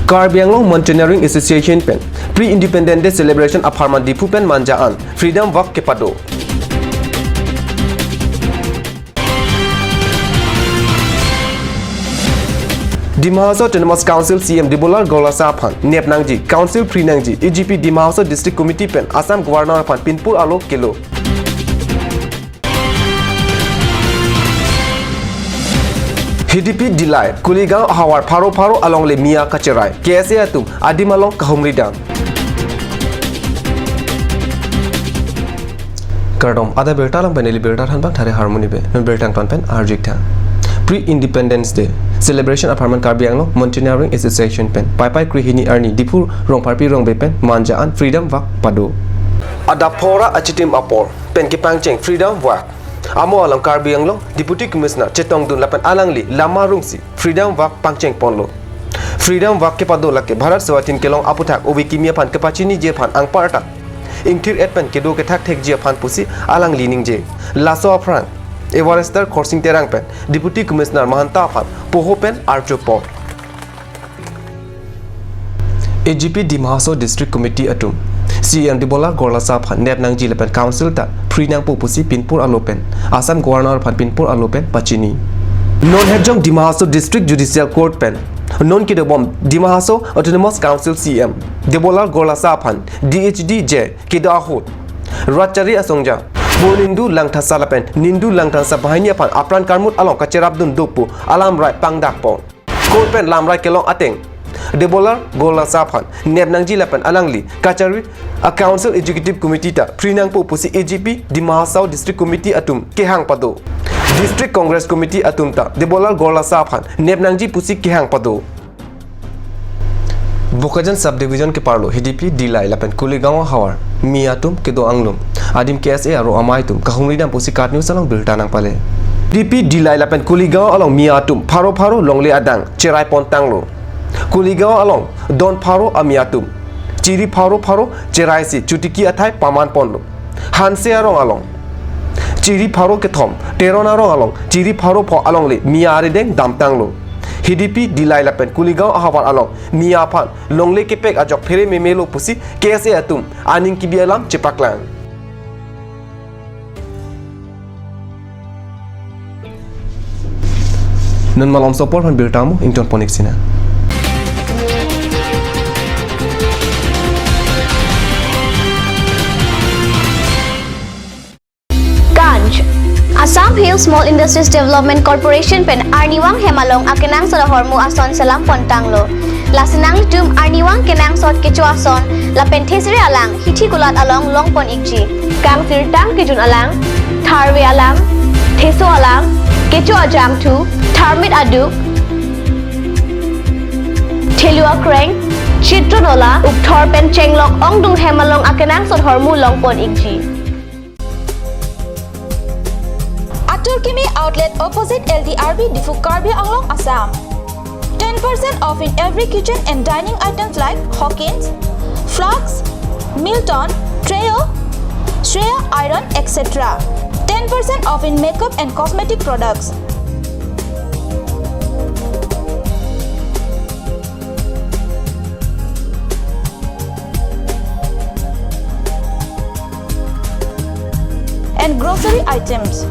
Karbi Anglong Mountaineering Association pen Pre-Independence Day celebration apharman Diphu pen manjaan Freedom Walk kepado. Dima Hasao Autonomous Council CM Debolal Gorlosa phan Nep Nangji Council Free Nangji EGP Dima Hasao District Committee pen Assam Governor phan Pinpur alo kelo. HDP Dilai Kuligaon Hawar Pharo Pharo along le Mia Kacherai KSA atum Adimalong Kahumridang. Kardom ada bertalang beneli bertar hanbang thare harmony be non bertang ton pen arjik thang. Pre-Independence Day celebration apartment Karbi Anglong Mountaineering Association pen pai pai krihini arni Diphu Rongpharpi Rongbe pen manjaan Freedom Walk pado. Ada phora achitim apor pen ki pangcheng Freedom Walk. Amo along Karbi Anglong Deputy Commissioner Chetong Dun lapan alangli Lama Rungsi Freedom Walk pangcheng ponlo. Freedom Walk ke pado lake Bharat Sewatin kelong aputhak owi kimia phan kepachini je phan angparta. Ingthir et pen kedo ke thak thek je phan pusi alang lining je. Laso afrang Everester khorsing terang pen Deputy Commissioner Mahanta phan poho pen archo pon. AGP Dima Hasao District Committee atum CM Debolal Gorlosa phan Nep Nangji lepen Council ta Free Nang Pusi Pinpur alopen Assam Governor phan Pinpur alopen Pachini. Non Headjong Dima Hasao District Judicial Court pen non kidobom Dima Hasao Autonomous Council CM Debolal Gorlosa phan DHD J kido ahot Rachari asongja Bonindu langthasa lapen Nindu langthasa bahini phan apran karmut along kacherabdun dopu alam rai pangdak pon Court pen lamrai kelong ateng Debolal Gorlosa phan Nep Nangji lapen alangli Kachari a Council Executive Committee ta Free Nangpo pusi AGP Dima Hasao District Committee atum kehang pado. District Congress Committee atum ta Debolal Gorlosa phan Nep Nangji pusi kehang pado. Bokajan sub division ke parlo HDP Dilai lapen Kuligaon Hawar Miatum kedo anglum Adim KSA aro amaitum kahumridam pusi katniu salong biltanang pale. DP Dilai lapen Kuligaon along Miatum Pharo Pharo longle adang Cherai pontanglo. Kuligaon along Don Pharo Amiatum Chiri Pharo Pharo Cherai si Chutiki athai paman ponlo. Hanse arong along Chiri Pharo ke thom Terona rong along Chiri Pharo pho along le Mia are deng damtanglo. HDP Dilai lapen Kuligaon Hawar along Mia phan longle kepek ajok phere memelo pusi KSA atum aning kibialam chepaklang. Nun malom sopor han biltamu ington ponik sina. Assam Hill Small Industries Development Corporation pen Arniwang Hemalong akenang solohormu ason salam pontanglo. Lasinang litum Arniwang kenang sot kecho ason lapen thesre alang hithi gulat along long pon ikji. Kang sirtang kejun alang, tharwe alang, theso alang, kecho ajang thu, tharmit aduk, thelua kreng, chitronola upthor pen chenglok ongdung hemalong akenang sot hormu long pon ikji. Turkimi outlet opposite LDRB Diphu Karbi Anglong, Assam. 10% off in every kitchen and dining items like Hawkins, Flux, Milton, Treo, Shreya Iron, etc. 10% off in makeup and cosmetic products. And grocery items.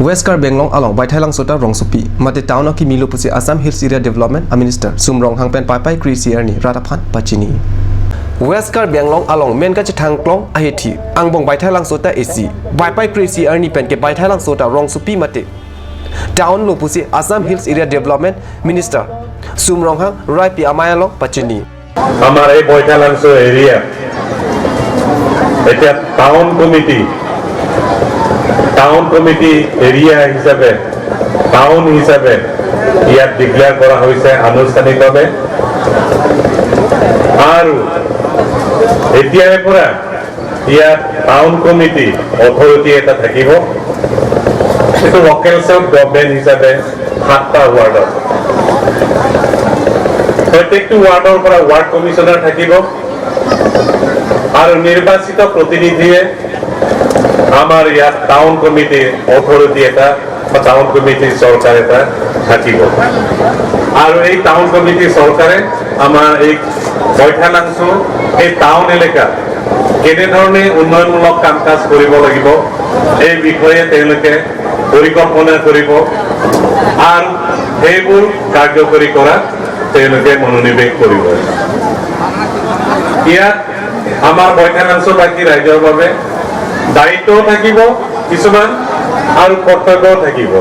West Karbi Anglong along Baithailang Sota Rongsupi mate town ki milo pusi Assam Hills Area Development a Minister Sumrong Hangpen Pai Pai Kri CR ni Rataphan Pachini. West Karbi Anglong along men ka chithang klong ahethi angbong Baithailang Sota AC Pai Pai Kri CR ni pen ke Baithailang Sota Rongsupi mate town lo pusi Assam Hills Area Development Minister Sumrong Hang Rai Pi Amayalong Pachini. আমাৰ এই Baithalangso area এতিয়া town committee area হিচাপে, town হিচাপে ইয়াত declare কৰা হৈছে আনুষ্ঠানিকভাৱে। আৰু এতিয়াৰে পৰা ইয়াত টাউন কমিটি অথৰিটি এটা থাকিব। এইটো লোকেল চেল্ফ গভৰ্ণমেণ্ট হিচাপে সাতটা ৱাৰ্ডত, প্ৰত্যেকটো ৱাৰ্ডৰ পৰা ৱাৰ্ড কমিশ্যনাৰ থাকিব আৰু নিৰ্বাচিত প্ৰতিনিধিয়ে আমাৰ ইয়াত টাউন কমিটিৰ অথৰিটি এটা বা টাউন কমিটিৰ চৰকাৰ এটা থাকিব। আৰু এই টাউন কমিটিৰ চৰকাৰে আমাৰ এই বৈঠালাংছ' এই টাউন এলেকাত কেনেধৰণে উন্নয়নমূলক কাম কাজ কৰিব লাগিব, এই বিষয়ে তেওঁলোকে পৰিকল্পনা কৰিব আৰু সেইবোৰ কাৰ্যকৰী কৰাত তেওঁলোকে মনোনিৱেশ কৰিব। ইয়াত আমাৰ বৈঠালাংছ'বাসী ৰাইজৰ বাবে দায়িত্বও থাকিব কিছুমান আৰু কৰ্তব্যও থাকিব।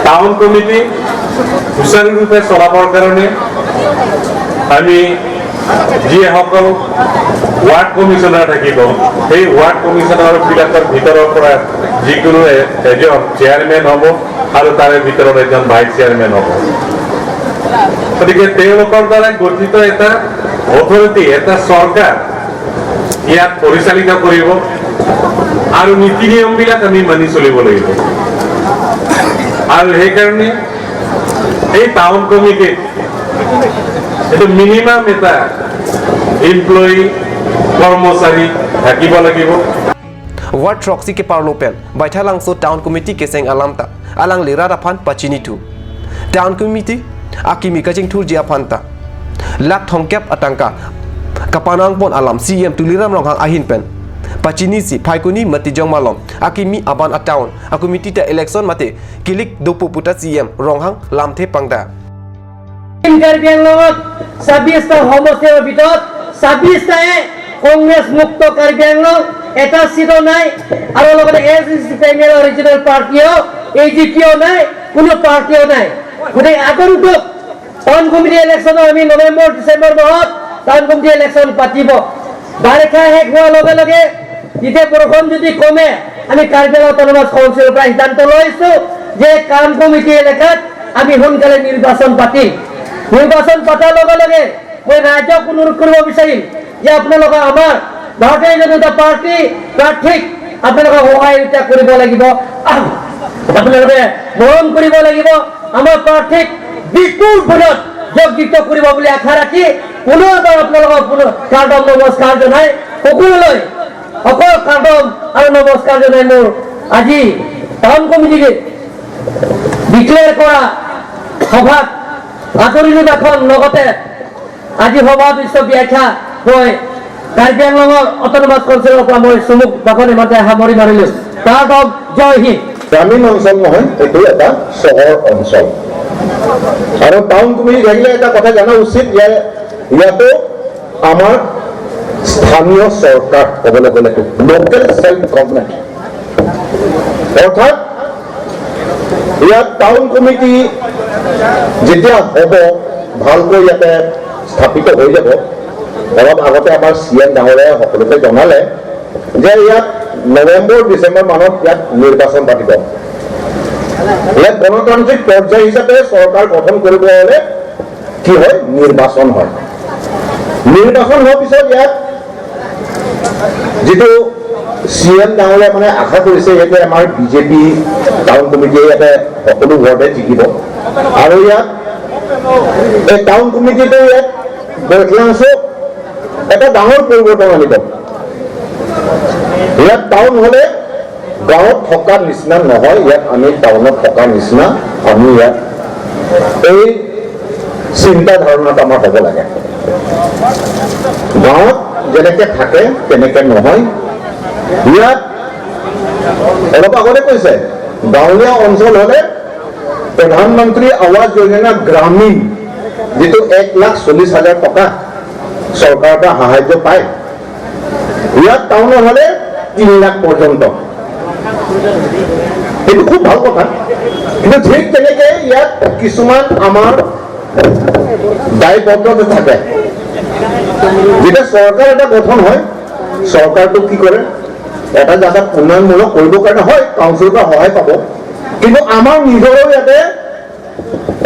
টাউন কমিটি সুচাৰুৰূপে চলাবৰ কাৰণে আমি যিসকল ৱাৰ্ড কমিশ্যনাৰ থাকিব, সেই ৱাৰ্ড কমিশ্যনাৰ বিলাকৰ ভিতৰৰ পৰা যিকোনো এজন চেয়াৰমেন হ'ব আৰু তাৰে ভিতৰত এজন ভাইচ চেয়াৰমেন হ'ব। গতিকে তেওঁলোকৰ দ্বাৰা গঠিত এটা অথৰিটি, এটা চৰকাৰ ইয়াত পৰিচালিত কৰিব আৰু নীতি নিয়মবিলাক আমি মানি চলিব লাগিব। আৰু সেইকাৰণে এই টাউন কমিটিত এইটো মিনিমাম এটা এমপ্লয়ী, কৰ্মচাৰী থাকিব লাগিব। Ward Roxy ke parlopen Baithalangso Town Committee ke seng alamta alang lira phan pachini thu Town Committee akimi kaching thur jia phanta lak thongkep atangka kapanang pon alam CM tuliram ronghang ahin pen pachini si phaikuni mati jong malom akimi aban a town a committee ta election mate kilik dopu puta CM ronghang lamthe pangda. Karbi আংলঙত 26টা সমষ্টিৰ ভিতৰত 26টাই কংগ্ৰেছ মুক্ত কাৰ্বি আংলং, এটা চিটো নাই। আৰু লগতে S premier regional পাৰ্টীও, এ G পিও নাই, কোনো পাৰ্টীও নাই। গতিকে আগন্তুক টাউন কমিটি ইলেকশ্যনৰ আমি নৱেম্বৰ ডিচেম্বৰ মাহত টাউন কমিটি ইলেকশ্যন পাতিব। বাৰিষা শেষ হোৱাৰ লগে লগে যেতিয়া বৰষুণ যদি কমে, আমি কাৰ্বি আংলং অট'নমাছ কাউন্সিলৰ পৰা সিদ্ধান্ত লৈছো যে টাউন কমিটি এলেকাত আমি সোনকালে নিৰ্বাচন পাতিম। নিৰ্বাচন পতাৰ লগে লগে মই ৰাইজক অনুৰোধ কৰিব বিচাৰিম যে আপোনালোকে আমাৰ ভাৰতীয় জনতা পাৰ্টী প্ৰাৰ্থীক আপোনালোকে সহায়তা কৰিব লাগিব, আপোনালোকে মৰম কৰিব লাগিব, আমাৰ প্ৰাৰ্থীক বিপুল ভোটত যোগযুক্ত কৰিব বুলি আশা ৰাখি পুনৰবাৰ আপোনালোকক পুনৰ কাৰ্ডম নমস্কাৰ জনাই, সকলোলৈ অকল কাৰ্ডম আৰু নমস্কাৰ জনাই মোৰ আজি টাউন কমিটিক ডিক্লেয়াৰ কৰা সভাত আদৰণি ভাষণ, লগতে আজি সভা বিশ্ব ব্যাখ্যা মই কাৰ্বি আংলঙৰ অট'নমাছ কাউন্সিলৰ পৰা মই চমু ভাষণ ইমানতে সামৰি মাৰিলো। তাৰ জয় হিন্দ। গ্ৰামীণ অঞ্চল নহয়, এইটো এটা চহৰ অঞ্চল। আৰু টাউন কমিটি থাকিলে এটা কথা জনা উচিত, ইয়াতো আমাৰ স্থানীয় চৰকাৰ ক'বলৈ গ'লে লোকেল চেল্ফ গভৰ্ণমেণ্ট, অৰ্থাৎ ইয়াত টাউন কমিটি যেতিয়া হ'ব, ভালকৈ ইয়াতে স্থাপিত হৈ যাব। অলপ আগতে আমাৰ চি এম ডাঙৰীয়াই সকলোকে জনালে যে ইয়াত নৱেম্বৰ ডিচেম্বৰ মানত ইয়াত নিৰ্বাচন পাতিব। ইয়াত গণতান্ত্ৰিক পৰ্যায় হিচাপে চৰকাৰ গঠন কৰিব হ'লে কি হয়? নিৰ্বাচন হয়। নিৰ্বাচন হোৱাৰ পিছত ইয়াত যিটো চি এম ডাঙৰীয়াই মানে আশা কৰিছে, ইয়াতে আমাৰ বিজেপি টাউন কমিটিয়ে ইয়াতে সকলো ৱাৰ্ডে জিকিব আৰু ইয়াত এই টাউন কমিটিটো ইয়াত বৈঠলাংছ' এটা ডাঙৰ পৰিৱৰ্তন আনিব। ইয়াত টাউন হলে গাঁৱত থকা নিচিনা নহয়, ইয়াত আমি টাউনত থকা নিচিনা আমি ইয়াত এই চিন্তা ধাৰণাটো আমাৰ হ'ব লাগে। গাঁৱত যেনেকে থাকে তেনেকে নহয়। ইয়াত অলপ আগতে কৈছে, গাঁৱলীয়া অঞ্চল হলে প্ৰধানমন্ত্ৰী আৱাস যোজনা গ্ৰামীণ যিটো 1,40,000 টকা চৰকাৰৰ পৰা সাহায্য পায়, ইয়াত টাউনৰ হলে 3 লাখ পৰ্যন্ত। সেইটো খুব ভাল কথা। কিন্তু ঠিক তেনেকে ইয়াত কিছুমান আমাৰ দায়বদ্ধতা থাকে। যেতিয়া চৰকাৰ এটা গঠন হয়, চৰকাৰটো কি কৰে? এটা জাগাত উন্নয়নমূলক কৰিবৰ কাৰণে হয় কাউন্সিলৰ পৰা সহায় পাব, কিন্তু আমাৰ নিজৰো ইয়াতে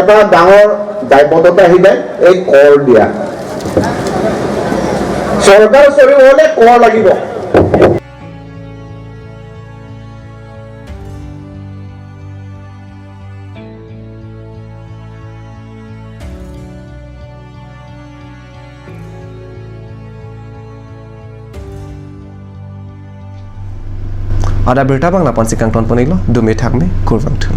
এটা ডাঙৰ দায়বদ্ধতা আহি যায়, এই কৰ দিয়া। চৰকাৰ চলিব হ'লে কৰ লাগিব। Ada berita bang lapan sikang ton ponilo dumi thakme kurwang thum.